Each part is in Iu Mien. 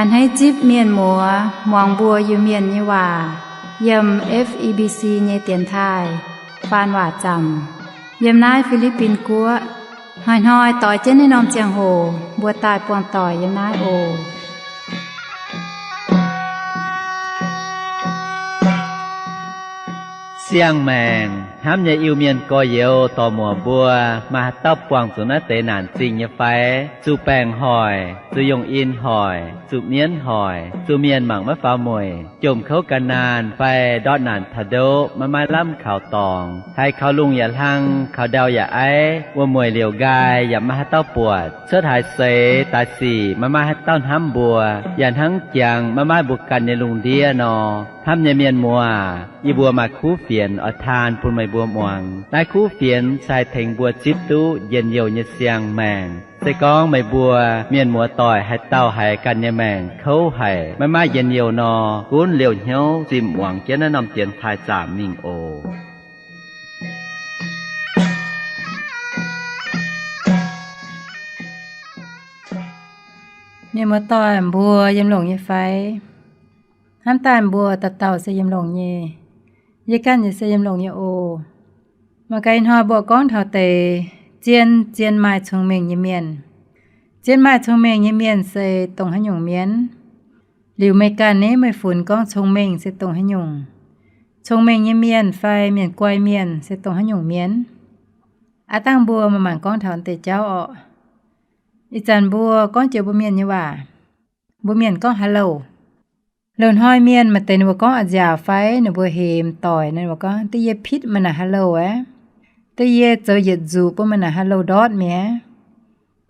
A'hneiv zipv mienh muoz muangx mbuo Iu-Mienh nyei waac yiem F E B C nyei dienx taaih faan waac zaamc yiem naaiv Fi^li^bin Guoqv. Hnoi-hnoi doix jienv naaiv norm ziangh hoc mbuo daaih buangh doic yiem naaiv oc. Siang-maengc hnamv nyei Iu-Mienh gorx-youz dorc-muoc mbuo, maaih haaix dauh buangh zuqc naaiv deix naanc zingh nyei fai? Zuqc baengc hoic, zuqc yongh in hoic, zuqc mienv hoic, zuqc mienh mangc maiv faaux mueic, jomc kouv gan naanh fai ndortv naanc taux ndoqv maiv maaih lamh kaux dorngx, haiz kaux lungh yaac hlang, kaux ndau yaac aiv, wuom-mueic liouc nqaai yaac maiv maaih haaix dauh buatc, cuotv haaix seix daaih sic maiv maaih haaix dauh hnamv mbuo, yaac hnangv jangx maiv maaih mbuo ganh nyei lungh ndiev nor. Hnamv nyei mienh muoz, yie mbuo maaih kuv fienx oix taan bun meih mbuo muangx. Naaiv kuv fienx se haih tengx mbuo zipv duqv njien-youh nyei siang-maengc. Se gorngv meih mbuo mienh muoz-doic haaix dauh haiz ganh nyei maengc kouv haic, maiv maaih njien-youh nor, gunv liouh hnyouv zimh muangx jienv naaiv norm dienx taaih zaamc mingh oc. Mienh muoz-doic mbuo yiem longx nyei fai? Hnamv daaih mbuo dauh dauh se yiem longx nyei. Yie ganh yaac se yiem longx nyei oc. Mangc gaax ih hnoi mbuo gorngv taux deix zien, zien maaih cong-mengh nyei mienh. Zien maaih cong-mengh nyei mienh se dongh haaix nyungc mienh? Liuz meih ganh nyei meih funx gorngv cong-mengh se dongh haaix nyungc? Cong-mengh nyei mienh fai mienh guai mienh se dongh haaix nyungc mienh? Aav dangh mbuo mangc gorngv taux deix jauv orqc. Ih zanc mbuo gorngv joux mbuo mienh nyei waac, mbuo mienh gorngv hello. Loz-hnoi mienh maaih deix ninh mbuo gorngv a'nziaauc fai ninh mbuo hemx doic, ninh mbuo gorngv, duqv yie pitv meih naaic hello aqv. Duqv yie zoux yietc nzuqc bun meih naaic hello ndortv mi'aqv.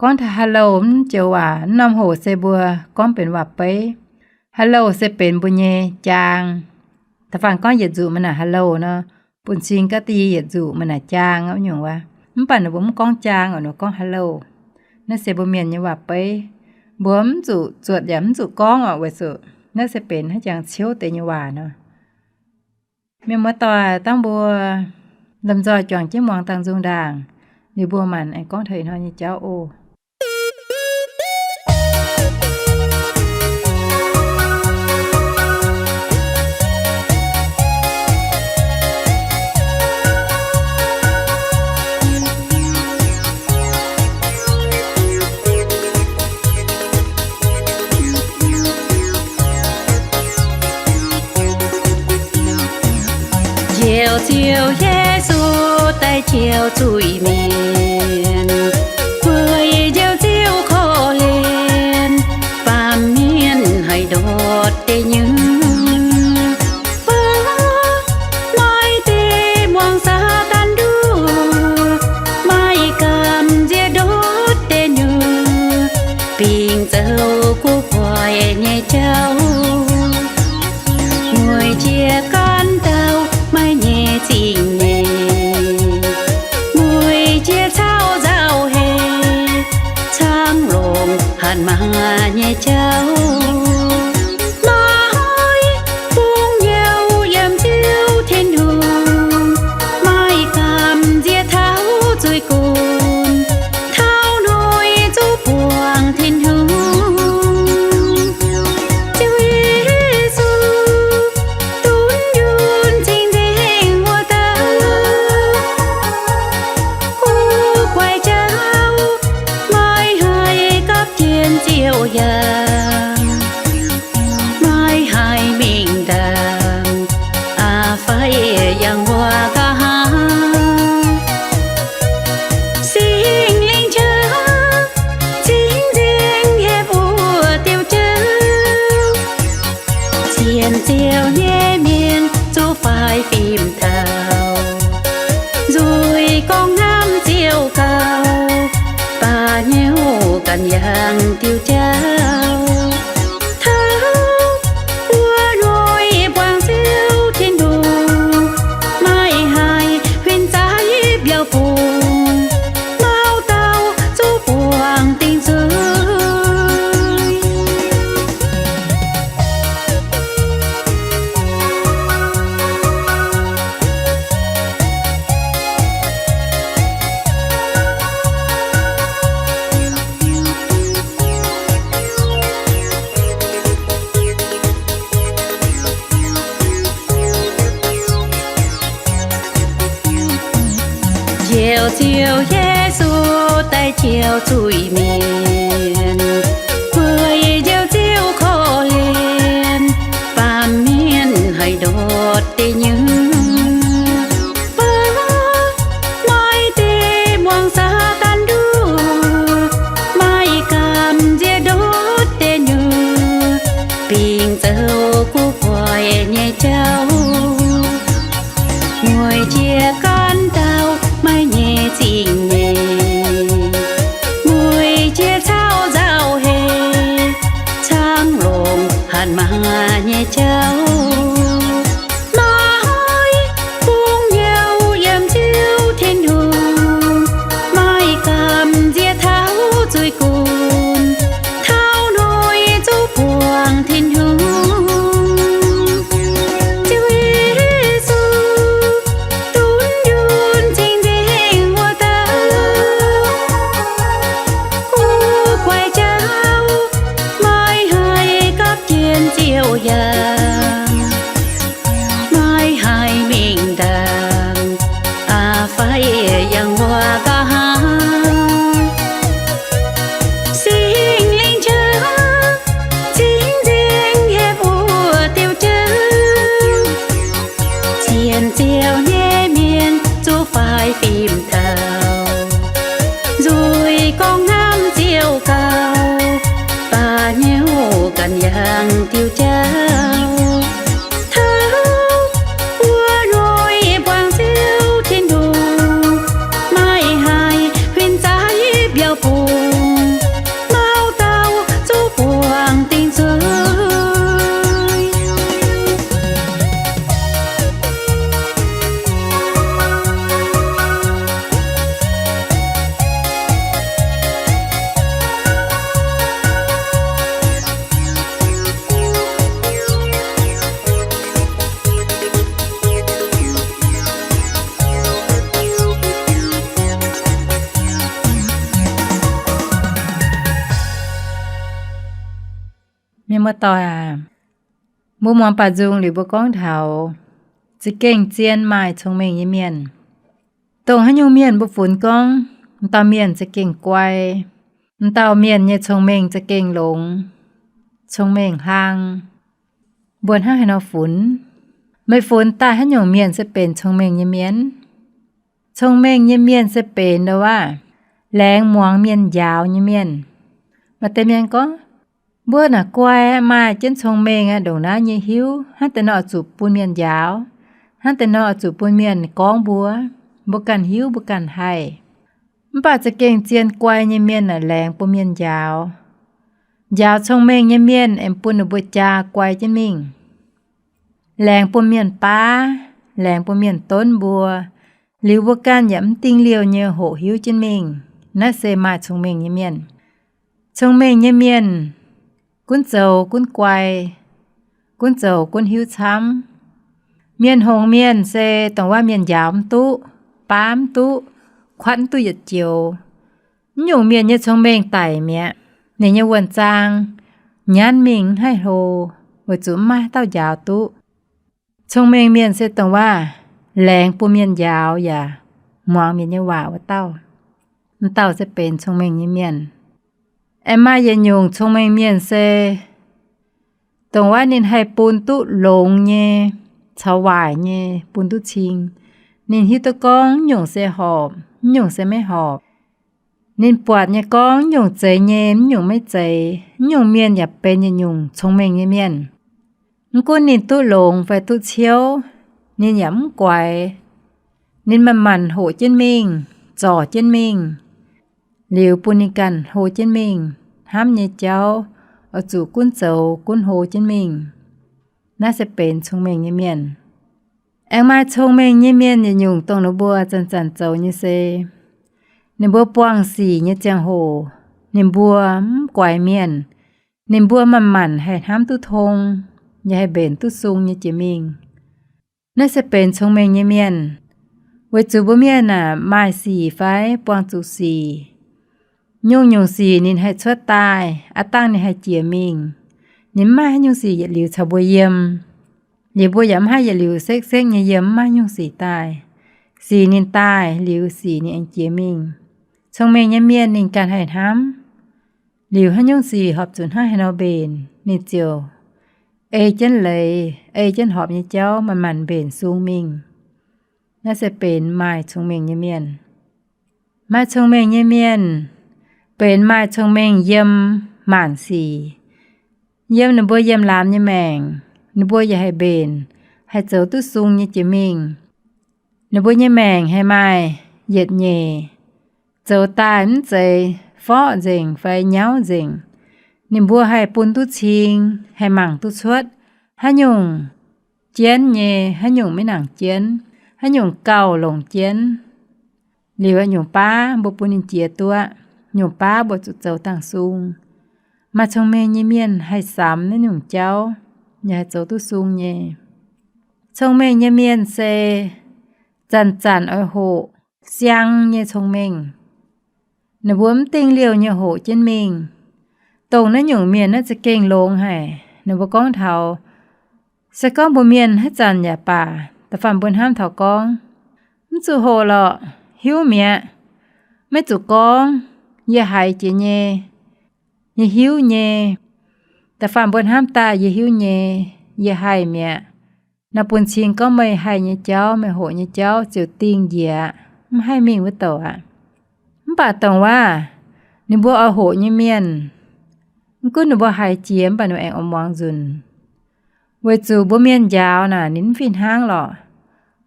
Gorngv taux hello mv joux waac, mv norm hoc se mbuo gorngv benx waac-beiv. Hello se benx mbuo nyei jaang. Da'faanh gorngv yietc nzuqc meih naaic hello nor, bun cing gaax duqv yie yietc nzuqc meih naaic jaang nyungc wuov. Mv baac ninh mbuo mv gorngv jaang oc, ninh mbuo gorngv hello. Naaiv se mbuo mienh nyei waac-beiv. Mbuo mv zuqc zuotc yaac mv zuqc gorngv oc, weic zuqc naaiv se benx haaix jangx ciouv deix nyei waac nor. Mienh muoz-doic, dangh mbuo lomh nzoih juangc jienv muangx dangh nzung ndaangc, liuz mbuo maanc aengx gorngv taux ih hnoi nyei jauv oc. Njoux Ziouv Yesu daaih njoux zuiz-mienh, weic njoux Ziouv korv-lienh baamh mienh haih ndortv deic nyuoqc. Maiv deix muangx Saadaan nduov, maaih gamh nziex ndortv deic nyuoqc, bingx zoux guv koiv nyei jauv. Mueic jiex ganh dauh maiv nyei zingh nyeic, mueic jiex caux nzauh heix, caangv longc hatc maaz nyei jauv. Maaih bung hnyouv yiem Ziouv Tin-Hungh, maaih gamh nziex taux zuiz gunv, taux noic zuqc buangh Tin-Hungh. Ziouv Yesu, dunv yunh cing-nzengc wuov dauh, guv koiv jauv maiv haih gapv jienv Ziouv yangh, maiv haih mingh ndaangc, aa, fai yangh wuov nqa'haav. Singx Lingh qaqv cing-nzengc hepv wuov diuh jauv, sienx Ziouv nyei mienh zuqc faix fim taux, nzuih gorngv hnamv Ziouv gauh, baac hnyouv ganh yangh diuh jauv. Taux wuov noic buangh Ziouv Tin-Hungh, maiv haih huin zaaix mbiauh fungx, mauv dauh zuqc buangh dingc zuiz. Ziouv Yesu daaih ziouc zuiz-mienh, weic njoux Ziouv korv-lienh baamh mienh haih ndortv deic nyuoqc. Maiv deix muangx Saadaan nduov, maaih gamh nziex ndortv deic nyuoqc, bingx zoux guv buic nyei jauv. Mueic jiex gaanv dauh maiv nyei zingh nyeic, mueic jiex caux nzauh heix, caangv longc hatc maaz nyei jauv. Maaih bung hnyouv yiem Ziouv Tin-Hungh, maaih gamh nziex taux zuiz-gunv, taux noic zuqc buangh Tin-Hungh. Ziouv Yesu, dunv yunh cing-nzengc wuov dauh, guv buic jauv, maiv haih gapv jienv Ziouv yangh, maiv haih mingh ndaangc, aa, fai yangh wuov nqa'haav. Singx Lingh qangx cing-nzengc hepv wuov diuh jauv, sienx Ziouv nyei mienh zuqc faix fim taux, nzuih gorngv hnamv Ziouv gauh, baac hnyouv ganh yangh diuh jauv. Taux wuov noic buangh Ziouv Tin-Hungh, maiv haih huin zaaiv mbiauz bung, mauv dauh zuqc buangh dingc zuiz. Mienh muoz-doic aac, mbuo muangx baaux nzung liuz mbuo gorngv taux za'gengh zien maaih cong-mengh nyei mienh. Dongh haaix nyungc mienh mbuo funx gorngv m'dauh mienh za'gengh guai, m'dauh mienh nyei cong-mengh za'gengh longx, cong-mengh hlang, mbuo hnangv haaix nor funx? Meih funx daaih haaix nyungc mienh se benx cong-mengh nyei mienh? Cong-mengh nyei mienh se benx ndau wuov laengz muangx mienh njaaux nyei mienh. Maaih deix mienh gorngv, mbuo naaic guai, maaih jienv cong-mengh aqv, ndongc naaiv nyei hiuv, hnangv deix nor oix zuqc bun mienh njaaux, hnangv deix nor oix zuqc bun mienh gorngv mbuo, mbuo ganh hiuv, mbuo ganh haih. Mv baac za'gengh zien guai nyei mienh aeqv, laengz bun mienh njaaux. Njaaux cong-mengh nyei mienh aeqv, bun ninh mbuo jaa guai jienv mingh. Laengz bun mienh baav, laengz bun mienh donv mbuo, liuz mbuo ganh yaac mv dingh liouh nyei hoqc hiuv jienv mingh. Naaiv se maaih cong-mengh nyei mienh. Cong-mengh nyei mienh gunv zoux gunv guai, gunv zoux gunv hiuv camv. Mienh hngongx mienh se dongh wuov mienh njaaux mv duqv, baav mv duqv, kuatv mv duqv yietc joux. Mv nyungc mienh nyei cong-mengh daic mi'aqv. Ninh nyei wuonh zaang nyanv mingh mv haih hlo, weic zuqc mv maaih dauh njaaux duqv. Cong-mengh mienh se dongh wuov laengz bun mienh njaaux yaac muangx mienh nyei waac wuov dauh. M'dauh se benx cong-mengh nyei mienh. Aengx maaih yietc nyungc cong-mengh mienh se dongh wuov ninh haih bun duqv longx nyei caux waaic nyei bun duqv cing. Ninh hiuv duqv gorngv mv nyungc se horpc, mv nyungc se maiv horpc. Ninh buatc nyei gorngv mv nyungc zeiz nyei, mv nyungc maiv zeiz. Mv nyungc mienh yaac benx yietc nyungc cong-mengh nyei mienh. Mv gunv ninh duqv longx fai duqv ciouv, ninh yaac mv guaix. Ninh manc-manc hoqc jienv mingh, zorc jienv mingh, liuz bun ninh ganh hlo jienv mingh, hnamv nyei jauv oix zuqc gunv zoux gunv hlo jienv mingh. Naaiv se benx cong-mengh nyei mienh. Aengx maaih cong-mengh nyei mienh yietc nyungc dongh ninh mbuo zanc-zanc zoux nyei se, ninh mbuo buangh sic nyei ziangh hoc, ninh mbuo mv guaix mienh. Ninh mbuo manc-manc haih hnamv duqv tong, yaac haih mbenc duqv sung nyei jiex mingh. Naaiv se benx cong-mengh nyei mienh. Weic zuqc mbuo mienh aeqv, maaih sic fai buangh zuqc sic, nyungc-nyungc sic ninh haih cuotv daaih, aav dangh ninh haih jiex mingh. Ninh mv maaih haaix nyungc sic yietc liuz caux mbuo yiem. Liuz mbuo yaac mv haih yietc liuz sekv-sekv nyei yiem mv maaih nyungc sic daaih. sic ninh daaih liuz sic ninh aengx jiex mingh. Cong-mengh nyei mienh ninh ganh haih hnamv liuz haaix nyungc sic horpc zuqc hnangv haaix nor mbenc, ninh ziouc ei jienv leiz, ei jienv horpc nyei jauv manc-manc mbenc sung mingh. Naaiv se benx maaih cong-mengh nyei mienh. Maaih cong-mengh nyei mienh benx maaih cong-mengh yiem maanc sic. Yiem ninh mbuo yiem laamz nyei maengc, ninh mbuo yaac haih mbenc, haih zoux duqv sung nyei jiex mingh. Ninh mbuo nyei maengc haih maaih yietc nyeic, zoux daaih mv zeiz forqv nzengc fai nyauv nzengc. Ninh mbuo haih bun duqv cing, haih mangc duqv cuotv haaix nyungc jienv nyei, haaix nyungc maiv nangc jienv, haaix nyungc gauh longc jienv. Liuz nyungc baav mbuo bun ninh jiex duqv, nyungc baav mbuo zuqc zoux dangh sung. Maaih cong-mengh nyei mienh haih samx naaiv nyungc jauv, yaac haih zoux duqv sung nyei. Cong-mengh nyei mienh se zanc-zanc oix hoqc siang nyei cong-mengh. Ninh mbuo mv dingh liouh nyei hoqc jienv mingh. Dongh naaiv nyungc mienh naaiv za'gengh longx haic. Ninh mbuo gorngv taux, se gorngv mbuo mienh haaix zanc yaac baac, da'faanh mbuo hnamv taux gorngv, mv zuqc hoqc lorqc, hiuv mi'aqv. Maiv zuqc gorngv, yie haiz jiex nyei, yie hiuv nyei. Da'faanh mbuo hnamv daaih yie hiuv nyei, yie haih mi'aqv. Naaiv bun cing gorngv meih haih nyei jauv, meih hoqc nyei jauv ziouc dingh njiec, mv haih mingh wuov douc aqv. Mv baac dongh waac ninh mbuo oix hoqc nyei mienh, mv gunv ninh mbuo haiz jiex mv baac ninh mbuo aengx oix muangx nzunc. Weic zuqc mbuo mienh njaaux naaic ninh mv fih hnangv lorqc.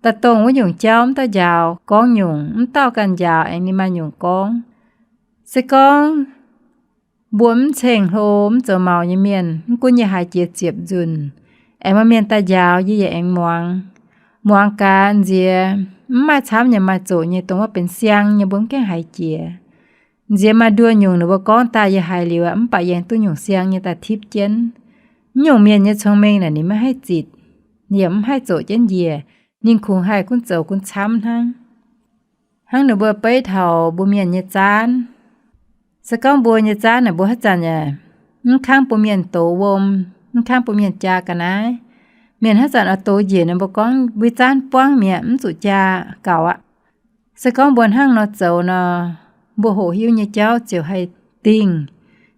Daaih dongh wuov nyungc jauv mv dauh njaaux gorngv nyungc, mv dauh ganh njaaux aengx ninh maaih nyungc gorngv. Se gorngv mbuo mv ceng-hlo mv zoux maux nyei mienh, mv gunv yie haiz jiex ziepc nzunc, aengx maaih mienh daaih njaaux yie yaac aengx muangx. Muangx gaax nziex mv maaih camv yaac maaih zoqc nyei, dongh wuov benx siang nyei mbuo mv gaengh haiz jiex. Nziex maaih nduoh nyungc ninh mbuo gorngv daaih yie haiz liuz aqv, mv baac yie aengx duqv nyungc siang nyei daaih tipv jienv. Mv nyungc mienh nyei cong-mengh naaic ninh maiv haih zitc, ninh yaac mv haih zoqc jienv njiec, ninh kungx haih gunv zoux gunv camv hnangv. Hnangv ninh mbuo beiv taux mbuo mienh nyei zaanv. Se gorngv mbuo nyei zaanv naaic mbuo haaix zanc yaac mv kangv bun mienh dox wuom, mv kangv bun mienh jaa ga'naaiv. Mienh haaix zanc oix dox njiec ninh mbuo gorngv mbuo zaanv buangv mi'aqv, mv zuqc jaa gaux aqv. Se gorngv mbuo hnangv nor zoux nor, mbuo hoqc hiuv nyei jauv ziouc haih dingh,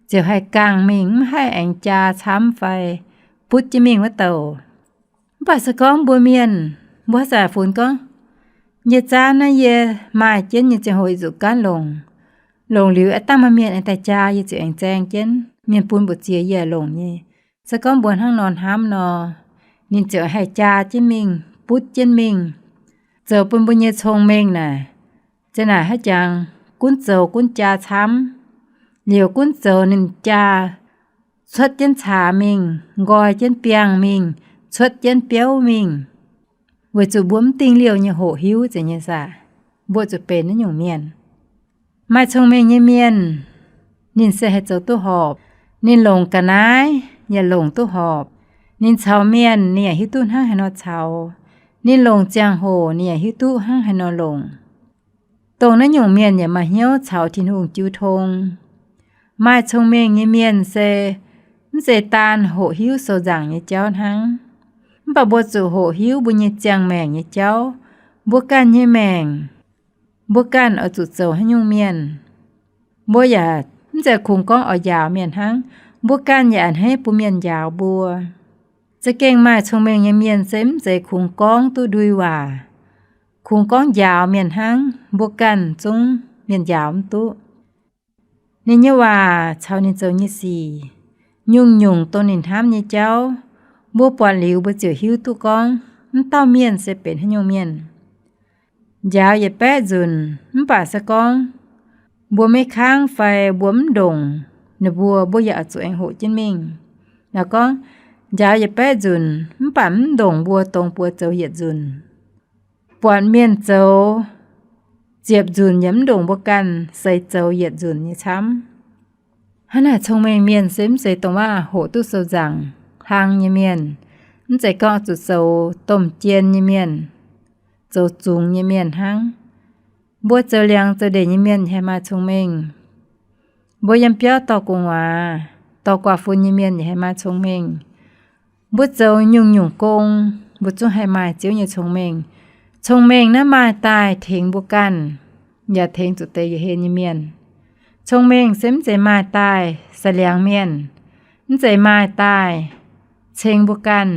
ziouc haih gangh mingh, mv haih aengx jaa camv fai butv jienv mingh wuov douc. Mv baac se gorngv mbuo mienh, mbuo haaix zanc funx gorngv, yie zaanv naaiv yie maaih jienv nyei ziangh hoc yie zuqc gaanv longc. Longc liuz aeqv, dangh maaih mienh aengx daaih jaa, yie ziouc aengx zaeng jienv, mienh bun mbu'ziex yie longc nyei. Se gorngv mbuo hnangv nor hnamv nor, ninh ziouc haih jaa jienv mingh, butv jienv mingh, zoux bun mbuo nyei cong-mengh naaic, za'naaic haaix jangx gunv zoux gunv jaa camv. Liuz gunv zoux ninh jaa cuotv jienv caax mingh, nqoi jienv biangh mingh, cuotv jienv biouv mingh, weic zuqc mbuo mv dingh liouh nyei hoqc hiuv zeiz nyei saah? Mbuo zuqc benx naaiv nyungc mienh. Maaih cong-mengh nyei mienh, ninh se haih zoux duqv horpc. Ninh longc ga'naaiv yaac longc duqv horpc. Ninh caux mienh ninh yaac hiuv duqv hnangv haaix nor caux. Ninh longc ziangh hoc ninh yaac hiuv duqv hnangv haaix nor longc. Dongh naaiv nyungc mienh yaac maaih hnyouv caux Tin-Hungh jiu tong. Maaih cong-mengh nyei mienh se mv zeiz daan hoqc hiuv sou nzaangc nyei jauv hnangv. Mv baac mbuo zuqc hoqc hiuv mbuo nyei ziangh maengc nyei jauv. Mbuo ganh nyei maengc, mbuo ganh oix zuqc zoux haaix nyungc mienh. Mbuo yaac mv zeiz kungx gorngv oix njaaux mienh hnangv. Mbuo ganh yaac a'hneiv bun mienh njaaux mbuo. Za'gengh maaih cong-mengh nyei mienh se mv zeiz kungx gorngv duqv ndui waac, kungx gorngv njaaux mienh hnangv, mbuo ganh zungv mienh njaaux mv duqv. Ninh nyei waac caux ninh zoux nyei sic, nyungc-nyungc dongh ninh hnamv nyei jauv, mbuo buatc liuz mbuo ziouc hiuv duqv gorngv mv dauh mienh se benx haaix nyungc mienh. Njaaux yietc baeqv nzunc mv baac se gorngv mbuo maiv kangv fai mbuo mv ndongc ninh mbuo, mbuo yaac oix zuqc aengx hoqc jienv mingh. Naaiv gorngv njaaux yietc baeqv nzunc mv baac mv ndongc mbuo dongx buoz zoux yietc nzunc. Buatc mienh zoux ziepc nzunc yaac mv ndongc mbuo ganh seix zoux yietc nzunc nyei camv. Hnangv naaic cong-mengh mienh se mv zeiz dongh waac hoqc duqv sou nzaangc hlang nyei mienh, mv zeiz gorngv zuqc zoux domh jien nyei mienh, zoux zungx nyei mienh hnangv. Mbuo zoux liangx zoux ndeic nyei mienh haih maaih cong-mengh. Mbuo yiem biauv dorh gu'nguaaz, dorh guaax fun nyei mienh yaac haih maaih cong-mengh. Mbuo zoux nyungc-nyungc gong, mbuo zungv haih maaih Ziouv nyei cong-mengh. Cong-mengh naaiv maaih daaih tengx mbuo ganh, yaac tengx zuqc deix yaac hlen nyei mienh. Cong-mengh se mv zeiz maaih daaih sa'liangx mienh, mv zeiz maaih daaih ceng mbuo ganh,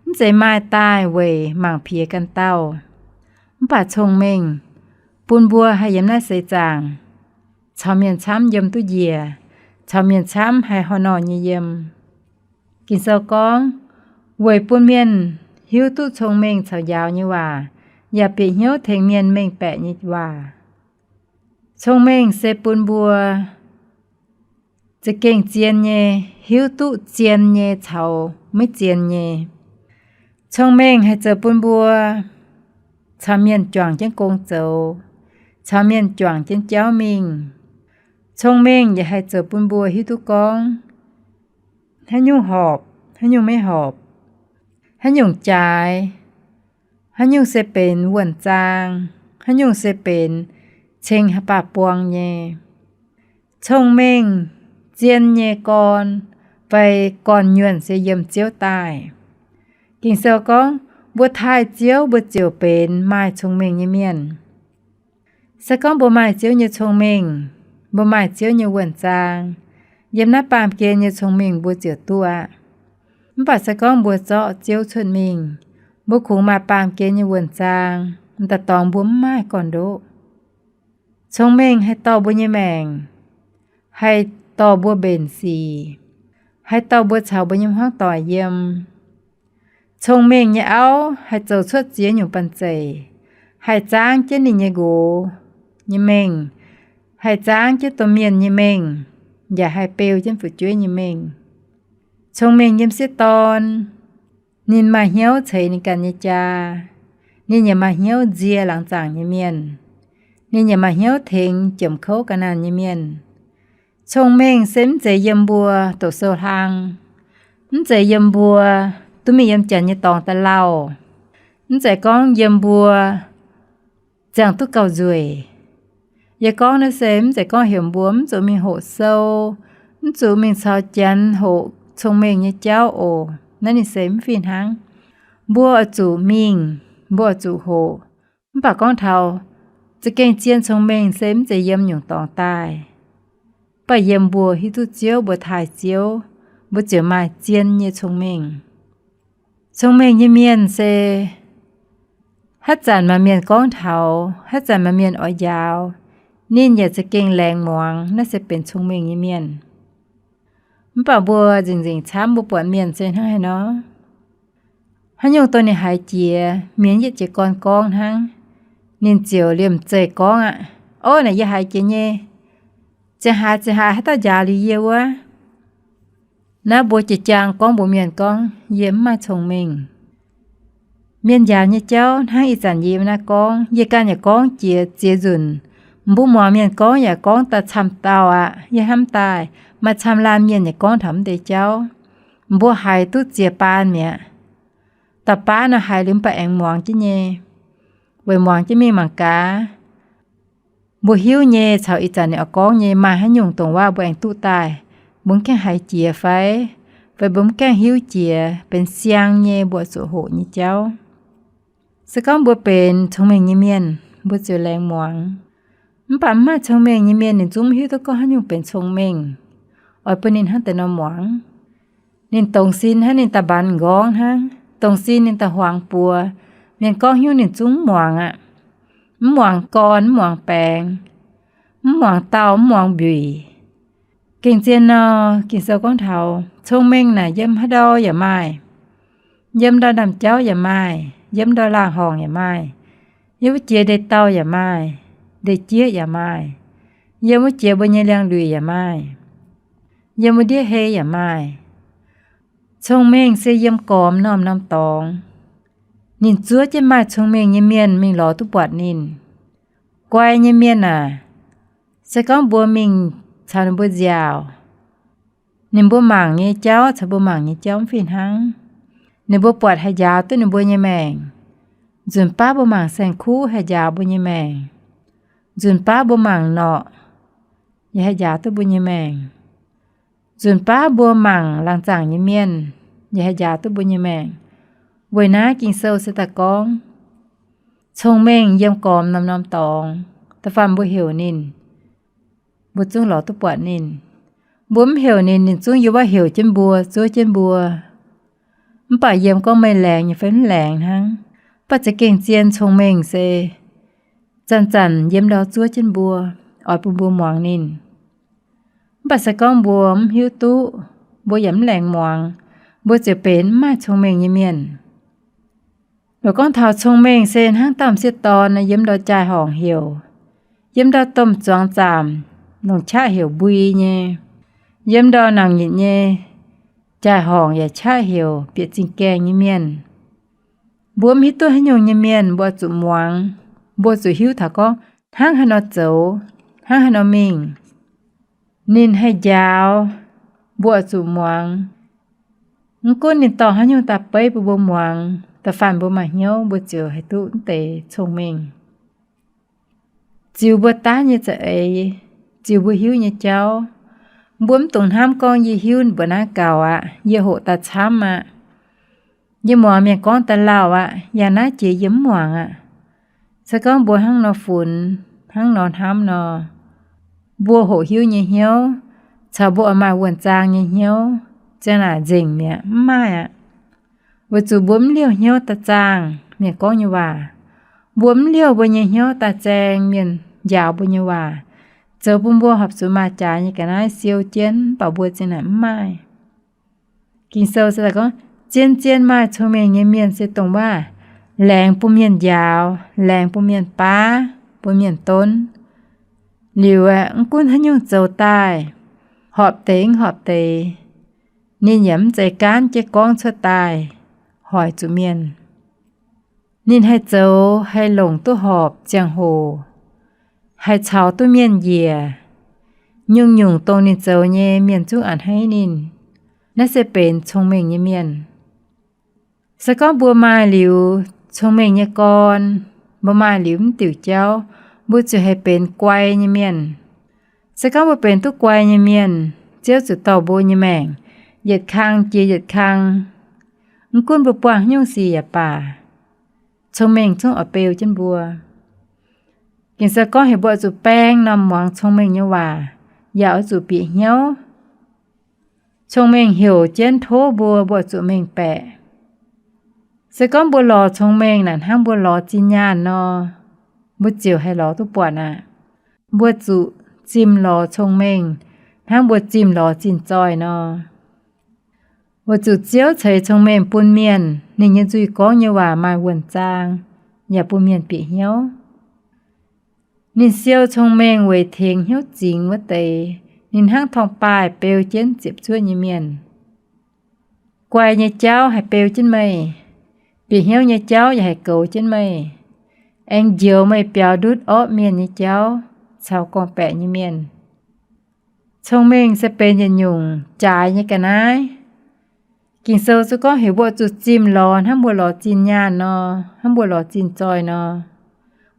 mv zeiz maaih daaih weic mangc piex ganh dauh. Mv baac cong-mengh bun mbuo haih yiem naaiv seix zaangc caux mienh camv yiem duqv njiec, caux mienh camv haih horh norh nyei yiem. Ging-Sou gorngv, weic bun mienh hiuv duqv cong-mengh caux njaaux nyei waac, yaac bieqc hnyouv tengx mienh mengh baeqc nyei waac. Cong-mengh se bun mbuo za'gengh zien nyei hiuv duqv zien nyei caux maiv zien nyei. Cong-mengh haih zoux bun mbuo caux mienh juangc jienv gong zoux, caux mienh juangc jienv jauv mingh. Cong-mengh yaac haih zoux bun mbuo hiuv duqv gorngv haaix nyungc horpc, haaix nyungc maiv horpc, haaix nyungc jaaix, haaix nyungc se benx wuonh zaang, haaix nyungc se benx ceng haaix baac buang nyei. Cong-mengh zien nyei gorn fai gorn-nyuonh se yiem Ziouv daaih. Ging-Sou gorngv, mbuo taaih Ziouv, mbuo ziouc benx maaih cong-mengh nyei mienh. Se gorngv mbuo maaih Ziouv nyei cong-mengh, mbuo maaih Ziouv nyei wuonh zaang, yiem naaiv baamh gen nyei cong-mengh mbuo ziouc duqv aqv. Mv baac se gorngv mbuo zorqv Ziouv cuotv mingh, mbuo kungx maaih baamh gen nyei wuonh zaang, m'daaih dorngx mbuo mv maaih gorn-ndoqv. Cong-mengh haih dorh mbuo nyei maengc, haih dorh mbuo mbenc sic, haih dorh mbuo caux mbuo nyei hmuangv doic yiem. Cong-mengh nyei auv haih zoux cuotv ziex nyungc banh zeic, haih zaangv jienv ninh nyei nqox nyei mengh, haih zaangv jienv domh mienh nyei mengh, yaac haih beu jienv fu'jueiv nyei mengh. Cong-mengh yiem sieqv dorn, ninh maaih hnyouv ceix ninh ganh nyei jaa. Ninh yaac maaih hnyouv nzie laangz zaangc nyei mienh. Ninh yaac maaih hnyouv tengx jiemc kouv ga'naanh nyei mienh. Cong-mengh se mv zeiz yiem mbuo doqc sou hlang, mv zeiz yiem mbuo duqv mingh yiem janx nyei dorngx daaih lauh, mv zeiz gorngv yiem mbuo ziangh duqv gauh nzueic. Yie gorngv naaiv se mv zeiz gorngv heuc mbuo mv zuqc mingh hoqc sou, mv zuqc mingh caux janx hoqc cong-mengh nyei jauv oc. Naaiv ninh se mv fih hnangv. Mbuo oix zuqc mingh, mbuo oix zuqc hoqc. Mv baac gorngv taux za'gengh zien cong-mengh se mv zeiz yiem nyungc dorngx daaih, mv baac yiem mbuo hiuv duqv Ziouv, mbuo taaih Ziouv, mbuo ziouc maaih zien nyei cong-mengh. Cong-mengh nyei mienh se haaix zanc maaih mienh gorngv taux, haaix zanc maaih mienh oix njaaux, ninh yaac za'gengh laengz muangx. Naaiv se benx cong-mengh nyei mienh. Mv baac mbuo nzengc-nzengc camv mbuo buatc mienh se hnangv haaix nor, haaix nyungc dongh ninh haiz jiex, mienh yietv jiez gorn gorngv hnangv, ninh ziouc liemh zeih gorngv aqv, Ov, naaic yie haiz jiex nyei. Ziangh haaix ziangh haaix haaix dauh njaaux liuz yie wuov. Naaiv mbuo jiex jaang gorngv mbuox mienh gorngv yie mv maaih cong-mengh. Mienh njaaux nyei jauv hnangv ih zanc yie naaiv gorngv, yie ganh yaac gorngv jiex ziex nzunc. Mbuo muangx mienh gorngv yaac gorngv daaih camv dauh aqv. Yie hnamv daaih maaih camv laanh mienh yaac gorngv taux mv deix jauv. Mbuo haiz duqv ziex baan mi'aqv. Dauh baav nor haiz liuz mv baac aengx muangx jienv nyei, weic muangx jienv mingh mangc gaax. Mbuo hiuv nyei caux ih zanc ninh oix gorngv nyei maaih haaix nyungc dongh waac mbuo aengx duqv daaih, mbuo mv gaengh haiz jiex fai, fai mbuo mv gaengh hiuv jiex benx siang nyei mbuo zuqc hoqc nyei jauv. Se gorngv mbuo benx cong-mengh nyei mienh, mbuo ziouc laengz muangx. Mv baac mv maaih cong-mengh nyei mienh ninh zungv mv hiuv duqv gorngv haaix nyungc benx cong-mengh, oix bun ninh hnangv deix nor muangx. Ninh dongz sin hnangv ninh da'mbaanx nqorngv hnangv, dongz sin ninh da'huangx buoz. Mienh gorngv hnyouv ninh zungv mv muangx aqv. Mv muangx gorn, mv muangx baengx, mv muangx dauh, mv muangx mbiuic. Gengh zien nor, Ging-Sou gorngv taux cong-mengh naaic yiem haaix ndau yaac maaih. Yiem ndau ndaamv-jauv yaac maaih, yiem ndau laangh horngc yaac maaih, yiem wuov jiex ndeic-dauh yaac maaih, ndeic-jieqv yaac maaih, yiem wuov jiex mbuo nyei liangx-luic yaac maaih, yiem wuov ndiev hei yaac maaih. Cong-mengh se yiem gormx norm-norm dorngx. Ninh zuov jienv maaih cong-mengh nyei mienh mingh lorz duqv buatc ninh. Guai nyei mienh aac, se gorngv mbuo mingh caux ninh mbuo nziaauc, ninh mbuo mangc nyei jauv caux mbuo mangc nyei jauv mv fih hnangv. Ninh mbuo buatc haih njaaux duqv ninh mbuo nyei maengc. Nzunc baav mbuo mangc saeng-kuv haih njaaux mbuo nyei maengc. Nzunc baav mbuo mangc norqc yaac haih njaaux duqv mbuo nyei maengc. Nzunc baav mbuo mangc laangz zaangc nyei mienh yaac haih njaaux duqv mbuo nyei maengc. Weic naaiv Ging-Sou se daaih gorngv, Cong-mengh yiem gormx norm-norm dorngx, da'faanh mbuo heuc ninh, mbuo zungv lorz duqv buatc ninh. Mbuo mv heuc ninh, ninh zungv yiem wuov heuc jienv mbuo, zuov jienv mbuo. Mv baac yiem gorngv meih laengz nyei fai mv laengz hnangv. Mv baac za'gengh zien cong-mengh se zanc-zanc yiem ndau zuov jienv mbuo, oix bun mbuo muangx ninh. Mv baac se gorngv mbuo mv hiuv duqv, mbuo yaac mv laengz muangx, mbuo ziouc benx mv maaih cong-mengh nyei mienh. Mbuo gorngv taux cong-mengh se hnangv dauh m'sieqv dorn yiem ndau jaai-horngc heuc, yiem ndau domh zuangx zaamc longc qaqv heuc mbui nyei, yiem ndau naanc nyitc nyei jaai-horngc yaac qaqv heuc bieqc zingh gaengh nyei mienh. Mbuo mv hiuv duqv haaix nyungc nyei mienh, mbuo zuqc muangx, mbuo zuqc hiuv taux gorngv hnangv haaix nor zoux, hnangv haaix nor mingh. Ninh haih njaaux, mbuo zuqc muangx. Mv gunv ninh dorh haaix nyungc daaih beiv bun mbuo muangx, da'faanh mbuo maaih hnyouv mbuo ziouc haih duqv mv deix cong-mengh. Ziux mbuo daav nyei za'eix, ziux mbuo hiuv nyei jauv. Mbuo mv dungx hnamv gorngv yie hiuv mbuo naaiv gaux aqv, yie hoqc daaih camv aqv. Yie muangx mienh gorngv daaih lauh aqv, yangh naaiv jiex yie mv muangx aqv. Se gorngv mbuo hnangv nor funx, hnangv nor hnamv nor, mbuo hoqc hiuv nyei hnyouv caux mbuo oix maaih wuonh zaang nyei hnyouv ziang naaic nzengc mi'aqv, mv maaih aqv. Weic zuqc mbuo mv liouh hnyouv daaih zaangh mienh gorngv nyei waac. Mbuo mv liouh mbuo nyei hnyouv daaih zaeng mienh njaaux mbuo nyei waac, zoux bun mbuo horpc zuqc maaih jaax nyei ga'naaiv siou jienv, mv baac mbuo ziang naaic mv maaih. Ging-Sou se gorngv, zien-zien maaih cong-mengh nyei mienh se dongh waac laengz bun mienh njaaux, laengz bun mienh baav, bun mienh donv. Liuz aeqv, mv gunv haaix nyungc zoux daaih, horpc deix mv horpc deix, ninh yaac mv zeiz gaanv jienv gorngv cuotv daaih hoic zuqc mienh. Ninh haih zoux haih longc duqv horpc ziangh hoc, haih caux duqv mienh njiec. Nyungc-nyungc dongh ninh zoux nyei mienh zungv a'hneiv ninh. Naaiv se benx cong-mengh nyei mienh. Se gorngv mbuo maaih liuz cong-mengh nyei gorn, mbuo maaih liuz mv diuc jauv, mbuo ziouc haih benx guai nyei mienh. Se gorngv mbuo benx duqv guai nyei mienh, Ziouv ziouc dorh mbuo nyei maengc yietc kang jiex yietc kang. Mv gunv mbuo buangh haaix nyungc sic yaac baac, cong-mengh zungv oix beu jienv mbuo. Ging-Sou gorngv heuc mbuo oix zuqc baeng norm muangx cong-mengh nyei waac, yaac oix zuqc bieqc hnyouv. Cong-mengh heuc jienv tov mbuo, mbuo oix zuqc mengh baeqc. Se gorngv mbuo lorz cong-mengh naaic hnangv mbuo lorz zinh nyaanh nor, mbuo ziouc haih lorz duqv buatc aqv. Mbuo zuqc zimh lorz cong-mengh hnangv mbuo zimh lorz zinh zoih nor. Weic zuqc Ziouv ceix cong-mengh bun mienh, ninh nyei nzuih gorngv nyei waac maaih wuonh zaang, yaac bun mienh bieqc hnyouv. Ninh siou cong-mengh weic tengx hnyouv zingx wuov deix. Ninh hnangv torngv-baaih beu jienv ziepc zuoqv nyei mienh. Guai nyei jauv haih beu jienv meih, bieqc hnyouv nyei jauv yaac haih goux jienv meih. Aengx njoux meih biaux ndutv orqv mienh nyei jauv caux gorngv-baeqc nyei mienh. Cong-mengh se benx yietc nyungc jaaix nyei ga'naaiv. Ging-Sou zungv gorngv heuc mbuo zuqc zimh lorz hnangv mbuo lorz zinh nyaanh nor, hnangv mbuo lorz zinh zoih nor,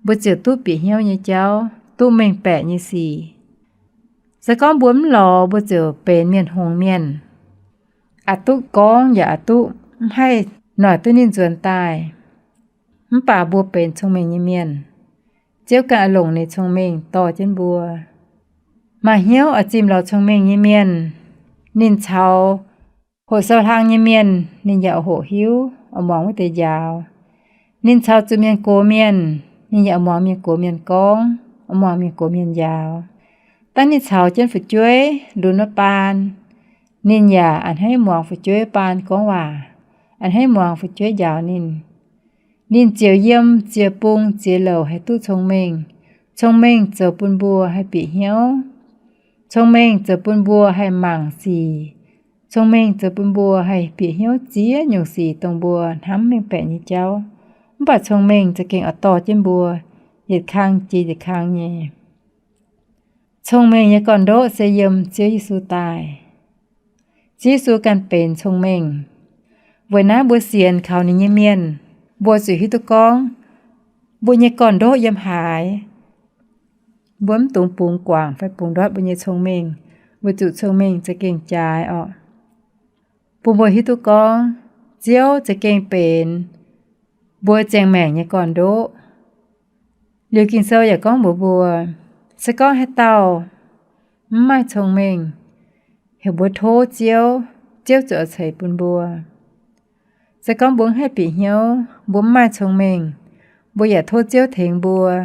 mbuo ziouc duqv bieqc hnyouv nyei jauv, duqv mengh baeqc nyei sic. Se gorngv mbuo mv lorz, mbuo ziouc benx mienh hngongx mienh, aqc duqv gorngv yaac aqc duqv mv haih noic duqv ninh nzuonx daaih. Mv baac mbuo benx cong-mengh nyei mienh, Ziouv ganh oix longc ninh cong-mengh dorh jienv mbuo. Maaih hnyouv oix zimh lorz cong-mengh nyei mienh, ninh caux hoqc sou hlang nyei mienh ninh yaac hoqc hiuv, oix muangx wuov deix njaaux. Ninh caux zuqc mienh gox mienh, ninh yaac oix muangx mienh gox mienh gorngv, oix muangx mienh gox mienh njaaux. Dangh ninh caux jienv fu'jueiv lunx wuov baan, ninh yaac a'hneiv muangx fu'jueiv baan gorngv waac, a'hneiv muangx fu'jueiv njaaux ninh. Ninh ziouc yiem ziex bung ziex louc haih duqv cong-mengh. Cong-mengh zoux bun mbuo haih bieqc hnyouv. Cong-mengh zoux bun mbuo haih mangc sic. Cong-mengh zoux bun mbuo haih bieqc hnyouv ziex nyungc sic dongh mbuo hnamv mengh baeqc nyei jauv. Mv baac cong-mengh za'gengh oix dorh jienv mbuo yietc kang jiex yietc kang nyei. Cong-mengh nyei gorn-ndoqv se yiem Ziouv Yesu daaih. Ziouv Yesu ganh benx cong-mengh. Weic naaiv mbuo sienx kaux ninh nyei mienh, mbuo zuqc hiuv duqv gorngv mbuo nyei gorn-ndoqv yiem haaix. Mbuo mv dungx bungx guangc fai bungx ndoqv mbuo nyei cong-mengh, weic zuqc cong-mengh za'gengh jaaix orqc. Bun mbuo hiuv duqv gorngv Ziouv za'gengh benx mbuo ziangh maengc nyei gorn-ndoqv. Liuz Ging-Sou yaac gorngv mbuox mbuo, se gorngv haaix dauh mv maaih cong-mengh, heuc mbuo tov Ziouv, Ziouv ziouc ceix bun mbuo. Se gorngv mbuo mv haih bieqc hnyouv, mbuo mv maaih cong-mengh, mbuo yaac tov Ziouv tengx mbuo,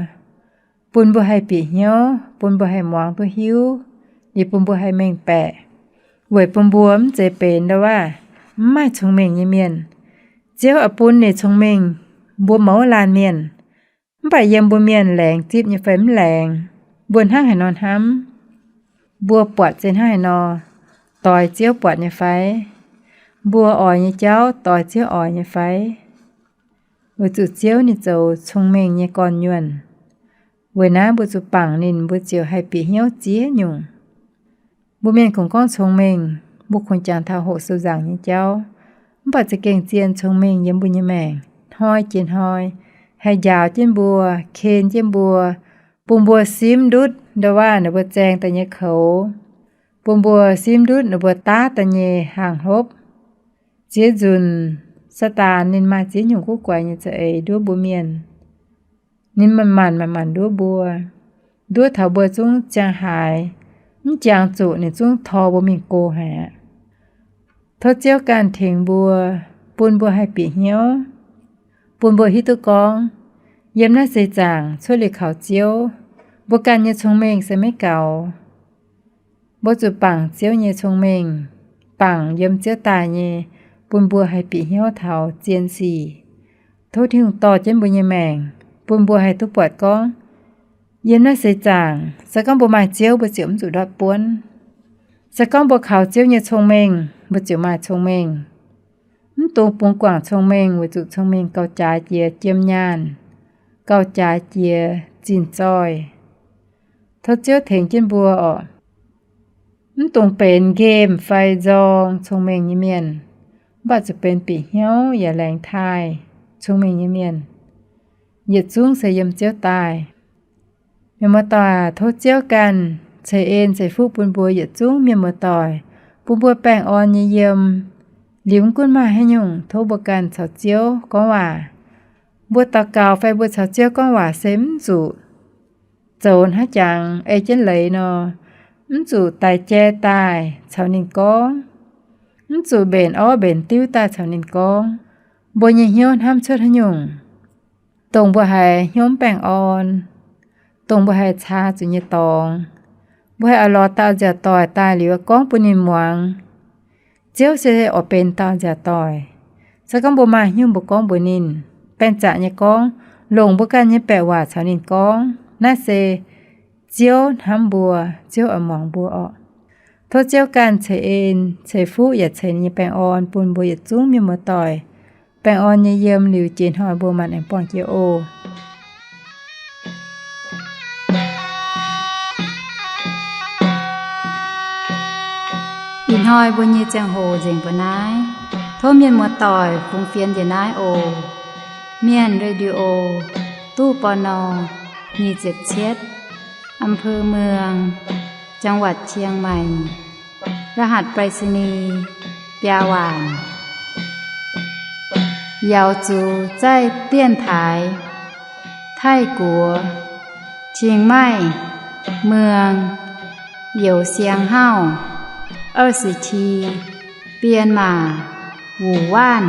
bun mbuo haih bieqc hnyouv, bun mbuo haih muangx duqv hiuv, liuz bun mbuo haih mengh baeqc, weic bun mbuo mv zeiz benx ndau waac mv maaih cong-mengh nyei mienh. Ziouv oix bun ninh cong-mengh mbuo mouz laanh mienh, mv baac yiem mbuo mienh laengz zipv nyei fai mv laengz, mbuo hnangv haaix nor hnamv, mbuo buatc se hnangv haaix nor, doix Ziouv buatc nyei fai? Mbuo oix nyei jauv doix Ziouv oix nyei fai? Weic zuqc Ziouv ninh zoux cong-mengh nyei gorn-nyuonh. Weic naaiv mbuo zuqc bangc ninh, mbuo ziouc haih bieqc hnyouv ziex nyungc. Mbuo mienh kungx gorngv cong-mengh, mbuo kungx jangx taux hoqc sou nzaangc nyei jauv, mv baac za'gengh zien cong-mengh yiem mbuo nyei maengc hnoi jiex hnoi haih njaaux jienv mbuo, ken jienv mbuo, bun mbuo simv ndutv ndau waac ninh mbuo zaeng daaih nyei koux, bun mbuo simv ndutv ninh mbuo daav daaih nyei haangh hlopv. Ziex nzunc Saadaan ninh maaih ziex nyungc guv guaix nyei za'eix nduov mbuo mienh. Ninh manc-manc manc-manc nduov mbuo, nduov taux mbuo zungv ziangh haaix, mv jangx zuqc ninh zungv tor mbuo mingh go haic aqv. Tov Ziouv ganh tengx mbuo, bun mbuo haih bieqc hnyouv, bun mbuo hiuv duqv gorngv, yiem naaiv seix zaangc cuotv liuz kaux Ziouv, mbuo ganh nyei cong-mengh se maiv gaux. Mbuo zuqc bangc Ziouv nyei cong-mengh, bangc yiem Ziouv daaih nyei, bun mbuo haih bieqc hnyouv taux zien sic. Tov Tin-Hungh dorh jienv mbuo nyei maengc, bun mbuo haih duqv buatc gorngv, yiem naaiv seix zaangc se gorngv mbuo maaih Ziouv, mbuo ziouc mv zuqc ndortv buonv. Se gorngv mbuo kaux Ziouv nyei cong-mengh, mbuo ziouc maaih cong-mengh. Mv dungx bungx guangc cong-mengh, weic zuqc cong-mengh gauh jaaix jiex jiem nyaanh, gauh jaaix jiex zinh zoih. Tov Ziouv tengx jienv mbuo oc. Mv dungx benx nqemh fai nzorng cong-mengh nyei mienh, mv baac zuqc benx bieqc hnyouv yaac laengz taaih cong-mengh nyei mienh. Yietc zungv se yiem Ziouv daaih. Mienh muoz-doic, tov Ziouv ganh ceix en ceix fuqv bun mbuo yietc zungv mienh muoz-doic, bun mbuo baengh orn nyei yiem. Liuz mv gunv maaih haaix nyungc, tov mbuo ganh caux Ziouv gorngv waac. Mbuo daux gaux fai mbuo caux Ziouv gorngv waac se mv zuqc zoux hnangv jangx ei jienv leiz nor, mv zuqc daix jai daaih caux ninh gorngv, mv zuqc mbenc orv mbenc diuv daaih caux ninh gorngv. Mbuo nyei hnyouv hnamv cuotv haaix nyungc, dongh mbuo haiz hnyouv mv baengh orn, dongh mbuo haiz caa zuqc nyei dorngx, mbuo haiz oix lorz dauh nziaauc doic daaih liuz gorngv bun ninh muangx. Ziouv se oix benx dauh nziaauc doic. Se gorngv mbuo maaih haaix nyungc mbuo gorngv mbuox ninh, baengh zaqc nyei gorngv, longc mbuo ganh nyei baeqc waac caux ninh gorngv. Naaiv se Ziouv hnamv mbuo, Ziouv oix muangx mbuo orqc. Tov Ziouv ganh ceix en ceix fuqv yaac ceix ninh nyei baengh orn bun mbuo yietc zungv mienh muoz-doic. Baengh orn nyei yiem liuz jiex hnoi mbuo maanc aengx buangh jiex oc. Ih hnoi mbuo nyei ziangh hoc nzengc mbuo naaiv. Tov mienh muoz-doic fungx fienx njiec naaiv oc. Mienh Radio, ตู้ ปณ. nyic ziepc cietv, อำเภอเมือง จังหวัดเชียงใหม่ รหัสไปรษณีย์ biaa waanc. Yaux zuqc zaih dienx taaix Taiv-Guoqv, Cing Maih, Mueng, Youz Siang Hauv, 二十七, Bienh Maac, Wuc Waanc.